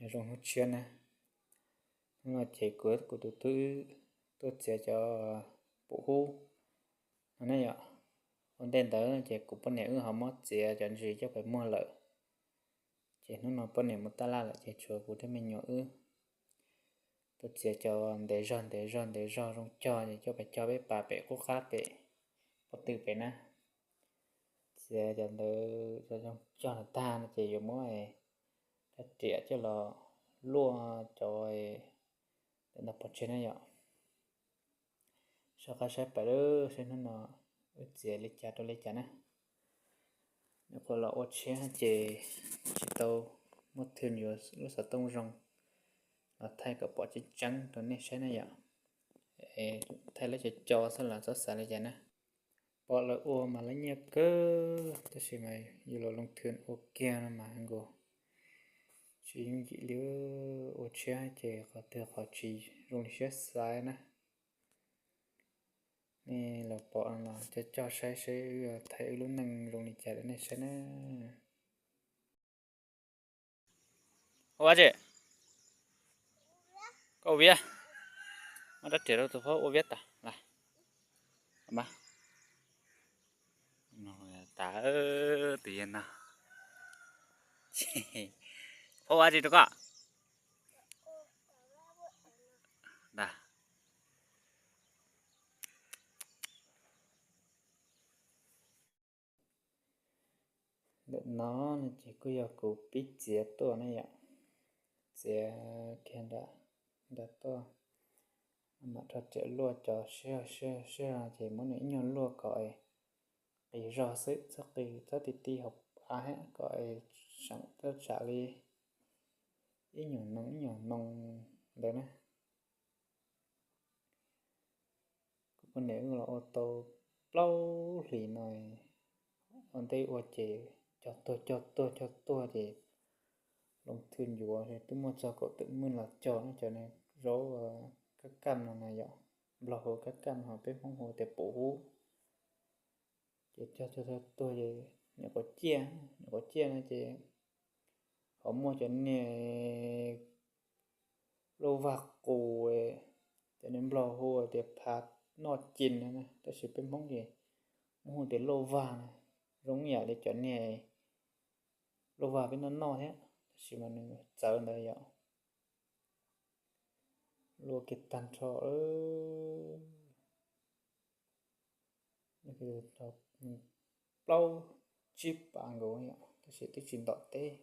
Nyob zoo hnub tshiab na, hnub no ces kuv, kuv tus tub wb tuaj txiav cov pum hub no ne yom. Ua ntej ntawd ces kuv poj niam wb ho muab txiav cov ntsis coj pem muag lawm, ces hnub no poj niam mus tab laj lawm ces tshuav kuv thiab me nyuam wb tuaj txiav cov ntev zog ntev zog ntev zog zoo cog ces coj pem cog peb pas pem qub qab pem pob tw pem na. Txiav cov ntawd cov zoo cog los tag no ces yuav muab cov riam coj los luaj cov ntawm no pov tseg na yom. Soj qab saib pais lawm, saib hnub no wb txiav li cas rau li cas na. Nyuam qhuav los ua tshiab ces tsis tau muaj thwj yuav lub xov tooj zoo los thaij kom pom tseeb tseeb rau nej saib na yom. Thaij lawv cov co xwb los txhob xav li cas na. Pom lawv ua mas lawv nyiaj kawg tab sis mas yus los loo thwj ua kiag no mas nkaus tsis yooj yim li. Ua tshiab ces qhov twg qhov tsis zoo li siab xav na. Nej los pom los coj coj saib seb wb thaij wb lub neej zoo li cas rau nej saib na. Ua tsi, koj ua viab, muab rab riam rau tus phob ua viab tas las. Mas tas tus yawg no, phob ua tsi rau koj tas. Ntawm no no ces kuj yog kuv pib txiav tuaj ne yom. Txiav kiag nram tuaj, mam rho riam luaj cov sib zog sib zog sib zog ces muab nws ib nyuag luaj kom qis zog xwb, txhob qis txhob ti ti hauv av thiab kom seem txhob tsam li ib nyuag noo ib nyuag noo ntawd na. Kuv poj niam wb los ua tau plaub hlis no, ua ntej ua ces cog tuag cog tuag cog tuag ces loo thwj yuav twb muaj txog kaum tawm mwj los cog ne, cov zaub kab kaj no na yom, Nplog hu kab kaj no, peb Hmoob hu tias pum hub. Ces cog cog tuag ces nyuam qhuav ciaj, nyuam qhuav ciaj no ces ho muaj cov niag lauj vag qus, cov niag Nplog hu tias phav noj cin no na, tab sis peb Hmoob ces muab hu tias lauj vag na, zoo ib yam li cov niag lauj vag peb noj noj thiab tab sis mas nws txawv ntawd yom. Luaj kiag tag nrho, plaub tsib pas nkaus yom, tab sis twb tsis ntom teb,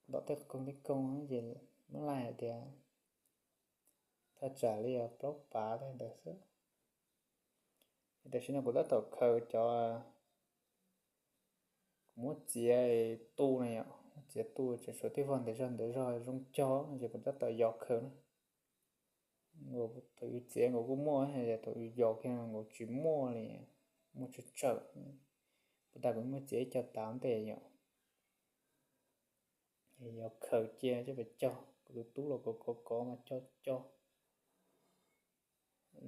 ntom tej koog tej koog ces muab laij hais tias thaj tsam li plaub pas tej ntawd xwb. Tam sim no kuv tab tom khaws cov, kuv muab txiav tu na yom, muab txiav tu tseem tshuav tej vog ntev zog ntev zog zoo cog no ces kuv tab tom yos khaws na. Thaum yus txiav nkaus kuj muaj, thaum yus yos kiag nkaus tsis muaj li, muaj tsawg tsawg. Puas tas kuv muab txiav ib co tav ntej yom. Yos khaws cia coj pem cog, kuv tus tub los kov kov kov mas cog cog.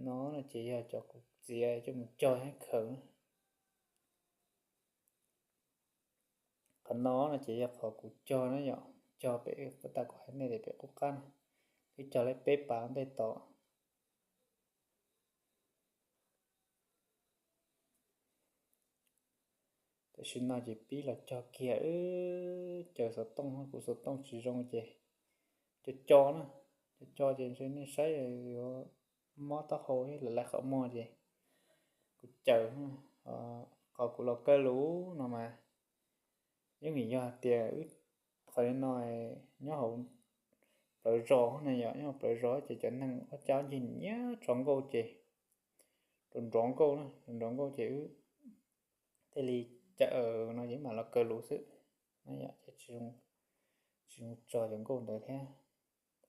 No no ces yog cov kuv txiav coj mus cog thiab khaws. Qhov no no ces yog qhov kuv cog na yom, cog pem, puas tas kuv hais nej tias pem qub qab na, twb cog lawm peb pas ntej tod. Tam sim no ces pib los cog kiag, caws xov tooj, kuv xov tooj tsis zoo ces co co na, co co ces ntshe nej saib yuav mob taub hau thiab lawv lais qhov muag ces kuv caws. Qhov kuv los kaw lus no mas yeej vim yog tias wb qhov li no nyob hauv plawv zos na yom, nyob hauv plawv zos ces cov neeg ob cab ncig nyiab tso nkauj ces, rau nrov nkauj na, rau nrov nkauj ces wb thiaj li caws no ces mam los kaw lus xwb. Ces tsis zoo tso cov nkauj ntawd thiab,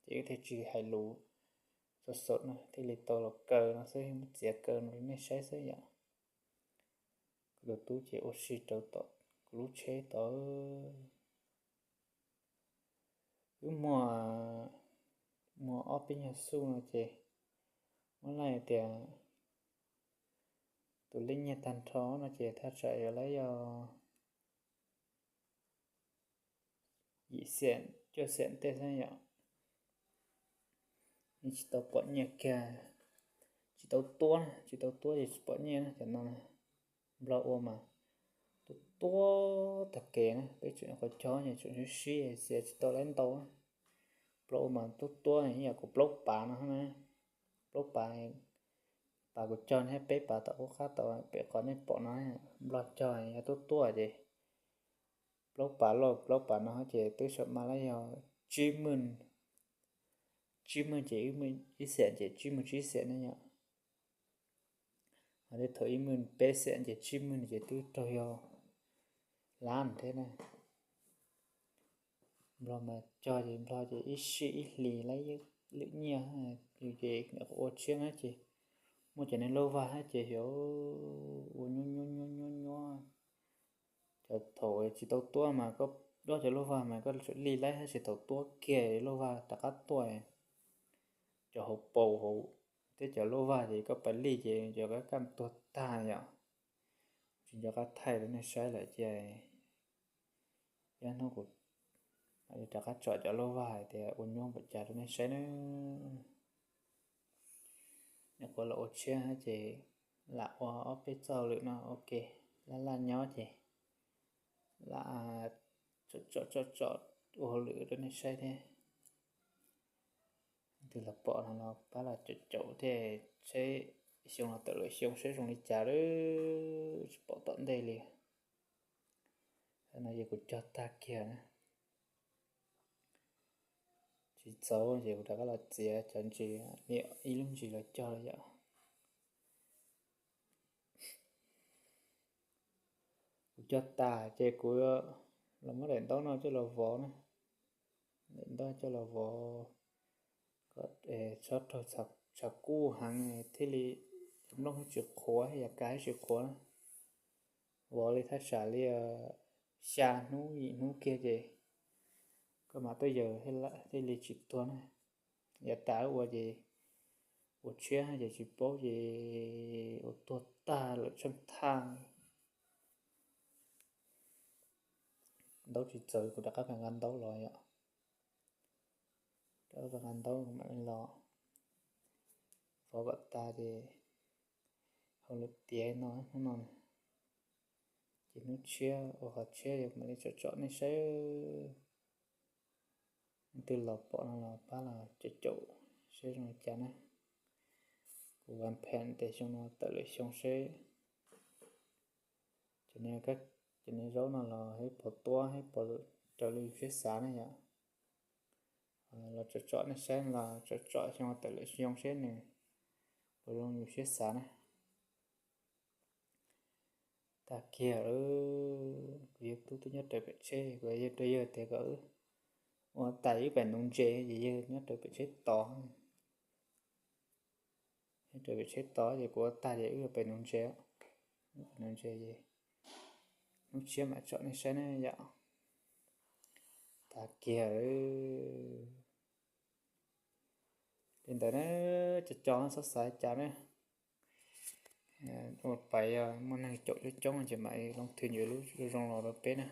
ces wb thiaj tsis hais lus xav xav na, thiaj li tau los kaw no xwb, muab txiav kaw no rau nej saib xwb yom. Kuv tus tub ces ua si rau tom kuv lub tsheb tod. Wb muag, muag ob peb nyuag xuj no ces muab laij tias tus lej nyiaj tag nrho no ces thaj tsam yuav lawm yog yim xees cuaj xees tej xwb yom. Tsis tau pom nyiaj kiag, tsis tau tuab, tsis tau tuab ces tsis pom nyiaj na cov no. Nplog ua mas tuab tuab tag kev na, peb tseem qhov cog ces tseem sib sib xia tsis tau laib ntau. Nplog ua mas tuab tuab ib yam kuv plaub pav no na, plaub pav, pav kuv cog thiab peb pav tom qub qab tau pem qhov nej pom no, Nplog cog yog tuab tuab ces plaub pav lauj, plaub pav no ces twb xam mas lawm yog tsib mwj, tsib mwj ces ib xees ces tsib mwj tsib xees ne yom. Ho tej thaum ib mwj peb xees ces tsib mwj ces twb raug yog lab thiab na. Nplog mas cog ces Nplog ces ib sij ib hlis laib lwm nyiaj, yus ces ua tshiab na ces muaj cov niag lauj vag hab ces xyov ua nyuab nyuab nyuab nyuab. Cov thaum tsis tau tuab mas koj dob cov lauj vag mas koj tsuas li laib hab, tsis thaum tuab kiag lauj vag rov qab tuaj, cov hauv paus hauv thiab cov lauj vag ces koj pais li ces cov kab kaj tuag tag yom. Tsis nco qab thaij rau nej saib lawm ces ib hnub kuv rov qab tsom cov lauj vag hais tias ua nyuab npaum cas rau nej saib na. Nyuam qhuav los ua tshiab ces lam ua ob peb txoj hauj lwm no ua ke, laj laj nyob ces lam tsom tsom tsom ua hauj lwm rau nej saib thiab. Twg los pom no los pab los caum caum thiab seb xyoo no tawm lawm xyoo seb zoo li cas lawm, tsis pom tom ntej li. No ces kuv cog tag kiag na, tsis txaus ces kuv rov qab los txiav cov ntsis, ib lub ntsis los cog lawm yom. Kuv cog tas ces kuv los muab daim ntaub no coj los vov na, daim ntaub coj los vov kom txhob raug tshav kub heev thiaj li nplooj tsis qhuav, yav kas tsis qhuav. Vov li thaj tsam li xya hnub yim hnub kiag ces koj mam tuaj yaws thiaj li tsis tuag na. Yav tas ua ces ua tshiab ces tsis paub ces ua tuag tag lawm tsheej thaj. Ntaub tsis txaus kuv rov qab nqa ntaub los yom. Rov qab nqa ntaub mam li los vov kom tas ces hauj lwm tiav no hnub no ces hnub tshiab ua qhov tshiab mam li tsom tsom nej saib. Leej twg los pom no los pab los caum caum seb zoo li cas na. Kuv vam phem tias xyoo no tawm lawm xyoo seb cov niag zaub no los ib puas tuab ib puas raws li yus siab xav na yom. Los tsom tsom nej saib, los tsom tsom xyoo tawm lawm xyoo seb nws puas zoo yus siab xav na. Tag kiag lawm, kuv yawg tub twb nyob raws pem tsheb, kuv yawg rau yawg tias kom ua tas wb pem nuv ntses ces yawg nyob raws pem tsheb tod. Nyob raws pem tsheb tod ces kuv ua tag ces wb pem nuv ntses, nuv ntses es hnub tshiab mam tsom nej saib na yom. Tag kiag lawm. Li ntawd na, cov cov txhob xav cas na. Ua pais yog muaj neeg caum coob coob ces mam li loo thwm ncua lub zoo los rau peb na.